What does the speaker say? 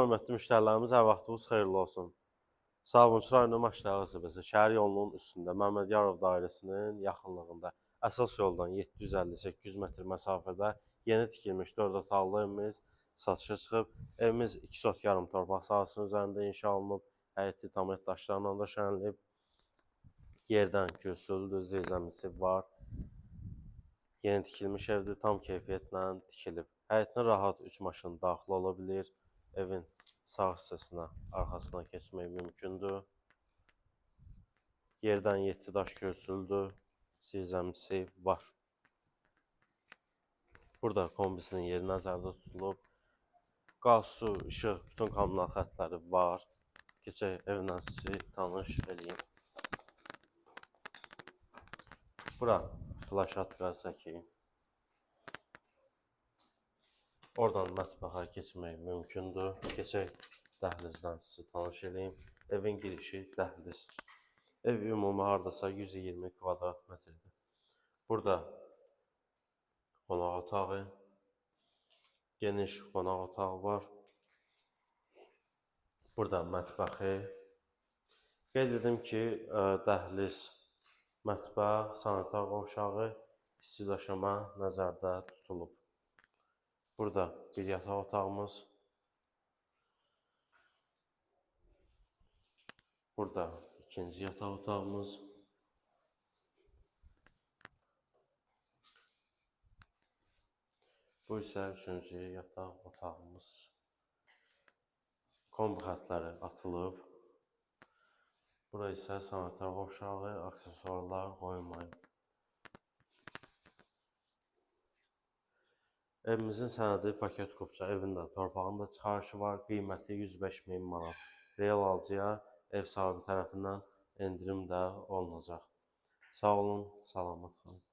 Hörmətli müştərilərimiz, hər vaxtınız xeyirli olsun. Sabunçu rayonu Maşdağı qəsəbəsi şəhər yolunun üstündə Məmmədiyarov dairəsinin yaxınlığında əsas yoldan 750-800 metr məsafədə yeni tikilmiş 4 otaqlı evimiz satışa çıxıb. Evimiz 2 sot yarım torpaq sahəsinin üzərində inşa olunub. Həyəti tam et daşlarla döşənilib. Yerdən kürsülüdür, zirzəmisi var. Yeni tikilmiş evdir, tam keyfiyyətlə tikilib. Həyətinə rahat 3 maşın daxil ola bilir. Evin sağ hissəsinə, arxasına keçmək mümkündür. Yerdən 7 daş kürsülüdür, zirzəmisi var. Burada kombisinin yeri nəzərdə tutulub. Qaz, su, işıq, bütün kommunal xəttləri var. Keçək evlə sizi tanış eləyim. Bura plaşatka səki. Oradan mətbəxə keçmək mümkündür. Keçək dəhlizdən sizi tanış eləyim. Evin girişi dəhliz. Ev ümumi hardasa 120 kvadrat metrdir. Burada qonaq otağı, geniş qonaq otağı var. Burada mətbəxi. Qeyd edim ki, dəhliz, mətbəx, sanitar qovşağı, isti döşəmə nəzərdə tutulub. Burada bir yataq otağımız. Burada ikinci yataq otağımız. Bu isə üçüncü yataq otağımız. Kombi xəttləri atılıb. Bura isə sanitar qovşağı, aksesuarlar qoyulmayıb. Evimizin sənədi paket kupça, evin də torpağın da çıxarışı var. Qiyməti 105 min manat. Real alıcıya ev sahibi tərəfindən endirim də olunacaq. Sağ olun, salamat qalın.